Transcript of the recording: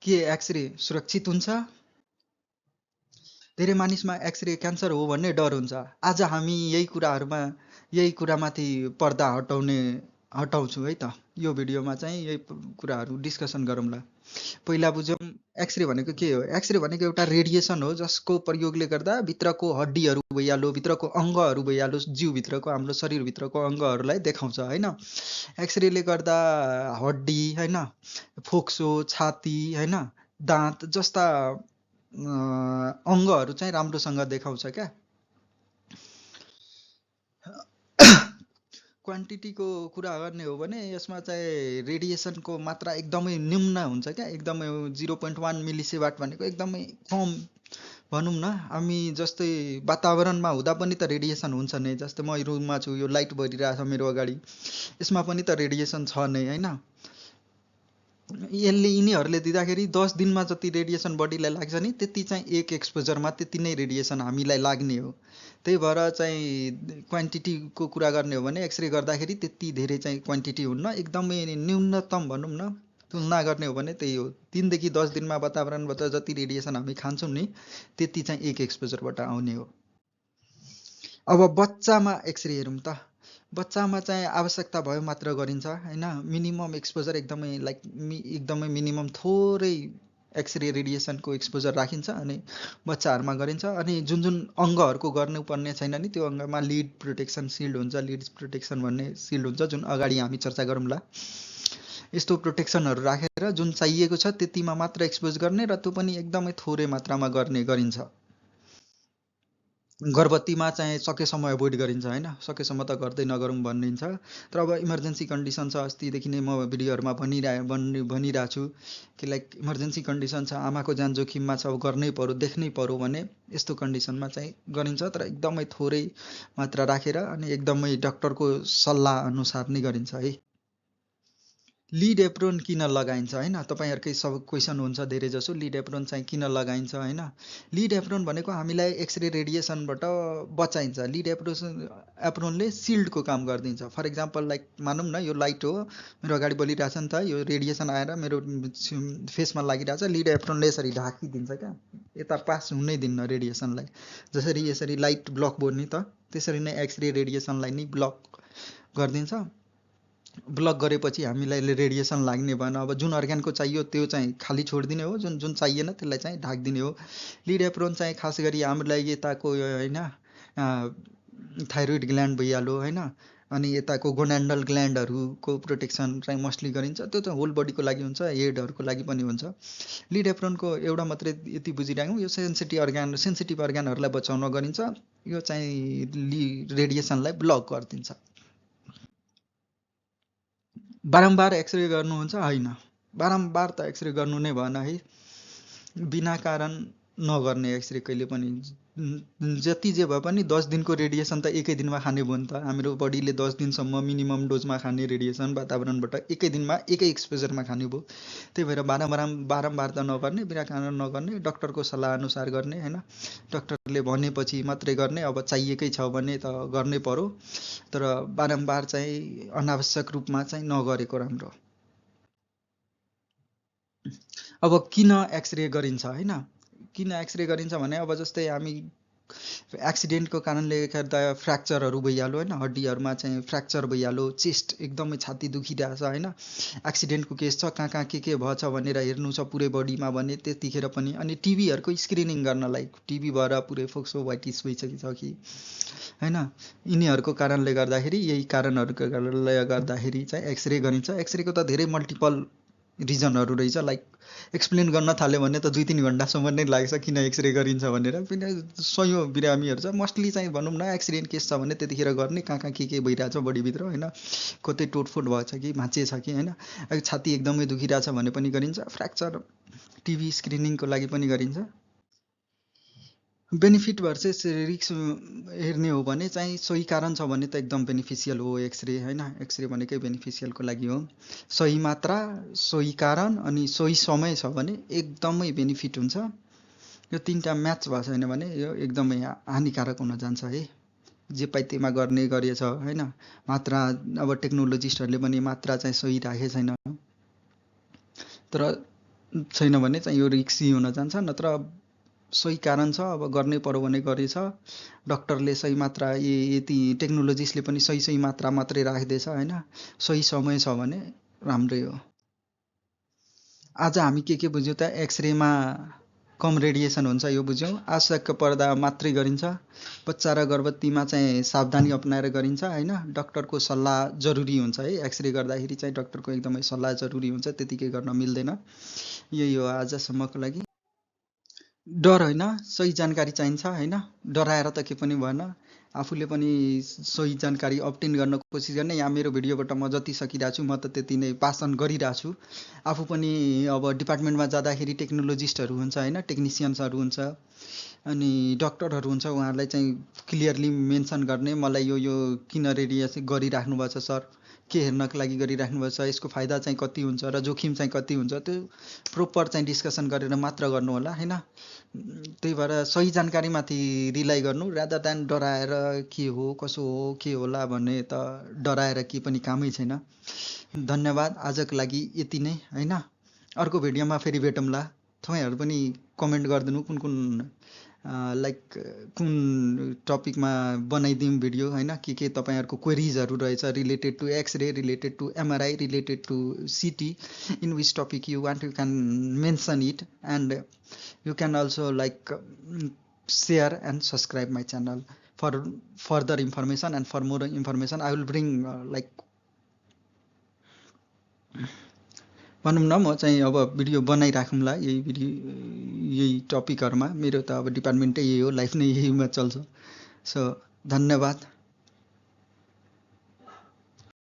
के एक्सरे सुरक्षित हुन्छ? धेरै मानिसमा एक्सरे क्यान्सर हो भन्ने डर हुन्छ। आज हामी यही कुरामाथि पर्दा हटाउँछु है त। यो भिडियोमा चाहिँ यही कुराहरू डिस्कसन गरौँला। पहिला बुझौँ एक्सरे भनेको के हो। एक्सरे भनेको एउटा रेडिएसन हो जसको प्रयोगले गर्दा भित्रको हड्डीहरू भइहाल्यो, भित्रको अङ्गहरू भइहाल्यो, जिउभित्रको हाम्रो शरीरभित्रको अङ्गहरूलाई देखाउँछ होइन। एक्सरेले गर्दा हड्डी होइन, फोक्सो, छाती होइन, दाँत जस्ता अङ्गहरू चाहिँ राम्रोसँग देखाउँछ क्या। क्वान्टिटीको कुरा गर्ने हो भने यसमा चाहिँ रेडिएसनको मात्रा एकदमै न्यून हुन्छ क्या। एकदमै 0.1 मिलिसिवाट भनेको एकदमै कम भनौँ न। हामी जस्तै वातावरणमा हुँदा पनि त रेडिएसन हुन्छ नै। जस्तै म रुममा छु, यो लाइट बलिरहेछ मेरो अगाडि, यसमा पनि त रेडिएसन छ नै होइन। यिनीहरूले दिँदाखेरि 10 दिनमा जति रेडिएसन बडीलाई लाग्छ नि त्यति चाहिँ एक एक्सपोजरमा त्यति नै रेडिएसन हामीलाई लाग्ने हो। त्यही भएर चाहिँ क्वान्टिटीको कुरा गर्ने हो भने एक्सरे गर्दाखेरि त्यति धेरै चाहिँ क्वान्टिटी हुन्न, एकदमै न्यूनतम भनौँ न। तुलना गर्ने हो भने त्यही हो, 3 देखि 10 दिनमा वातावरणबाट जति रेडिएसन हामी खान्छौँ नि त्यति चाहिँ एक एक्सपोजरबाट आउने हो। अब बच्चामा एक्सरे हेरौँ त। बच्चामा चाहिँ आवश्यकता भयो मात्र गरिन्छ होइन। मिनिमम एक्सपोजर एकदमै मिनिमम थोरै एक्सरे रेडिएसनको एक्सपोजर राखिन्छ अनि बच्चाहरूमा गरिन्छ। अनि जुन जुन अङ्गहरूको गर्नुपर्ने छैन नि त्यो अङ्गमा लिड प्रोटेक्सन सिल्ड हुन्छ। लिड प्रोटेक्सन भन्ने सिल्ड हुन्छ जुन अगाडि हामी चर्चा गरौँला। यस्तो प्रोटेक्सनहरू राखेर जुन चाहिएको छ त्यतिमा मात्र एक्सपोज गर्ने र त्यो पनि एकदमै थोरै मात्रामा गर्ने गरिन्छ। गर्भवतीमा चाहिँ सकेसम्म एभोइड गरिन्छ होइन, सकेसम्म त गर्दै नगरौँ भनिन्छ। तर अब इमर्जेन्सी कन्डिसन छ, अस्तिदेखि नै म भिडियोहरूमा भनिरहेको छु कि लाइक इमर्जेन्सी कन्डिसन छ, आमाको ज्यान जोखिममा छ, अब गर्नै पर्यो, देख्नै पर्यो भने यस्तो कन्डिसनमा चाहिँ गरिन्छ। तर एकदमै थोरै मात्रा राखेर अनि एकदमै डक्टरको सल्लाह अनुसार नै गरिन्छ है। लिड एप्रोन किन लगाइन्छ होइन, तपाईँहरूकै सब क्वेसन हुन्छ धेरै जसो। लिड एप्रोन चाहिँ किन लगाइन्छ होइन। लिड एप्रोन भनेको हामीलाई एक्सरे रेडिएसनबाट बचाइन्छ। लिड एप्रोनले सिल्डको काम गरिदिन्छ। फर इक्जाम्पल लाइक मानौँ न यो लाइट हो, मेरो अगाडि बलिरहेछ नि त, यो रेडिएसन आएर मेरो फेसमा लागिरहेछ, लिड एप्रोनले यसरी ढाकिदिन्छ क्या, यता पास हुनै दिन्न रेडिएसनलाई। जसरी यसरी लाइट ब्लक भयो नि त त्यसरी नै एक्सरे रेडिएसनलाई नि ब्लक गरिदिन्छ। ब्लक गरेपछि हामीलाई रेडिएसन लाग्ने भएन। अब जुन अर्ग्यानको चाहियो त्यो चाहिँ खाली छोडिदिने हो, जुन जुन चाहिएन त्यसलाई चाहिँ ढाकिदिने हो। लिड एप्रोन चाहिँ खास गरी हामीलाई यताको होइन थाइरोइड ग्ल्यान्ड भइहाल्यो होइन, अनि यताको गोनाडल ग्ल्यान्डहरूको प्रोटेक्सन चाहिँ मोस्टली गरिन्छ। त्यो चाहिँ होल बडीको लागि हुन्छ, हेडहरूको लागि पनि हुन्छ। लिड एप्रोनको एउटा मात्रै यति बुझिराखौँ, यो सेन्सिटिभ अर्ग्यानहरूलाई बचाउन गरिन्छ। यो चाहिँ रेडिएसनलाई ब्लक गरिदिन्छ। बारम्बार एक्सरे गर्नुहुन्छ होइन, बारम्बार त एक्सरे गर्नु नै भएन है। बिना कारण नगर्ने एक्सरे कहिले पनि। जति जे भए पनि 10 दिनको रेडिएसन त एकै दिनमा खाने भयो नि त। हाम्रो बडीले 10 दिनसम्म मिनिमम डोजमा खाने रेडिएसन वातावरणबाट एकै दिनमा एकै एक्सपोजरमा खाने भयो। त्यही भएर बारम्बार त नगर्ने, बिना कारण नगर्ने, डक्टरको सल्लाह अनुसार गर्ने होइन। डक्टरले भनेपछि मात्रै गर्ने। अब चाहिएकै छ भने त गर्नै पर्यो, तर बारम्बार चाहिँ अनावश्यक रूपमा चाहिँ नगरेको राम्रो। अब किन एक्सरे गरिन्छ होइन, किन एक्सरे गरिन्छ भने अब जस्तै हामी एक्सिडेन्टको कारणले गर्दा फ्र्याक्चरहरू भइहाल्यो होइन, हड्डीहरूमा चाहिँ फ्र्याक्चर भइहाल्यो, चेस्ट एकदमै छाती दुखिरहेछ होइन, एक्सिडेन्टको केस छ, कहाँ के भएछ भनेर हेर्नु छ पुरै बडीमा भने त्यतिखेर पनि। अनि टिबीहरूको स्क्रिनिङ गर्नलाई, टिबी भएर पुरै फोक्सोभाइटिस भइसकेछ कि होइन, यिनीहरूको कारणले गर्दाखेरि, यही कारणहरूको कारणले गर्दाखेरि चाहिँ एक्सरे गरिन्छ। एक्सरेको त धेरै मल्टिपल रिजनहरू रहेछ। लाइक एक्सप्लेन गर्न थाल्यो भने त 2-3 घन्टासम्म नै लाग्छ किन एक्सरे गरिन्छ भनेर। सयौँ बिरामीहरू छ, मोस्टली चाहिँ भनौँ न एक्सिडेन्ट केस छ भने त्यतिखेर गर्ने, कहाँ के भइरहेछ बडीभित्र होइन, कतै टोटफोट भएछ कि भाँचिएछ कि होइन, छाती एकदमै दुखिरहेछ भने पनि गरिन्छ। फ्र्याक्चर टिबी स्क्रिनिङको लागि पनि गरिन्छ। बेनिफिट भर्सेस रिस्क हेर्ने हो भने चाहिँ सही कारण छ भने त एकदम बेनिफिसियल हो एक्सरे होइन। एक्सरे भनेकै बेनिफिसियलको लागि हो। सही मात्रा, सही कारण अनि सही समय छ भने एकदमै बेनिफिट हुन्छ। यो 3टा म्याच भएको छैन भने यो एकदमै हानिकारक हुन जान्छ है। जे पाइ त्यहीमा गर्ने गरेछ होइन। मात्रा अब टेक्नोलोजिस्टहरूले पनि मात्रा चाहिँ सही राखेको छैन। तर छैन भने चाहिँ यो रिस्की हुन जान्छ। नत्र सही कारण छ, अब गर्नै पर्यो भने गरेछ। डक्टरले सही मात्रा यति टेक्नोलोजिसले पनि सही मात्रा मात्रै राखिदिएछ होइन। सही समय छ भने राम्रै हो। आज हामी के बुझ्यौँ त? एक्सरेमा कम रेडिएसन हुन्छ यो बुझ्यौँ। आवश्यक पर्दा मात्रै गरिन्छ। बच्चा र गर्भवतीमा चाहिँ सावधानी अपनाएर गरिन्छ होइन। डक्टरको सल्लाह जरुरी हुन्छ है। एक्सरे गर्दाखेरि चाहिँ डक्टरको एकदमै सल्लाह जरुरी हुन्छ, त्यतिकै गर्न मिल्दैन। यही हो आजसम्मको लागि। डर होइन, सही जानकारी चाहिन्छ होइन। डराएर त के पनि भएन। आफूले पनि सही जानकारी अब्टेन गर्न कोसिस गर्ने। यहाँ मेरो भिडियोबाट म जति सकिरहेको छु म त त्यति नै पासन गरिरहेको छु। आफू पनि अब डिपार्टमेन्टमा जाँदाखेरि टेक्नोलोजिस्टहरू हुन्छ होइन, टेक्निसियन्सहरू हुन्छ अनि डक्टरहरू हुन्छ। उहाँहरूलाई चाहिँ क्लियरली मेन्सन गर्ने, मलाई यो किन रेडिएसन गरिराख्नु भएको छ सर, के हेर्नको लागि गरिराख्नु भएको छ, यसको फाइदा चाहिँ कति हुन्छ र जोखिम चाहिँ कति हुन्छ, त्यो प्रोपर चाहिँ डिस्कसन गरेर मात्र गर्नु होला होइन। त्यही भएर सही जानकारीमाथि रिलाइ गर्नु, रादर देन डराएर के हो कसो हो के होला भन्ने त डराएर के पनि कामै छैन। धन्यवाद, आजको लागि यति नै होइन। अर्को भिडियोमा फेरि भेटौँला। तपाईँहरू पनि कमेन्ट गरिदिनु कुन लाइक कुन टपिकमा बनाइदिउँ भिडियो होइन। के तपाईँहरूको क्वेरिजहरू रहेछ related to X-ray, related to MRI, related to CT, in which topic you want, you can mention it and you can also like share and subscribe my channel for further information, and for more information I will bring like भनौँ न म चाहिँ अब video बनाइराखौँला यही टपिकहरूमा। मेरो त अब डिपार्टमेन्टै यही हो, लाइफ नै यहीमा चल्छ। सो धन्यवाद।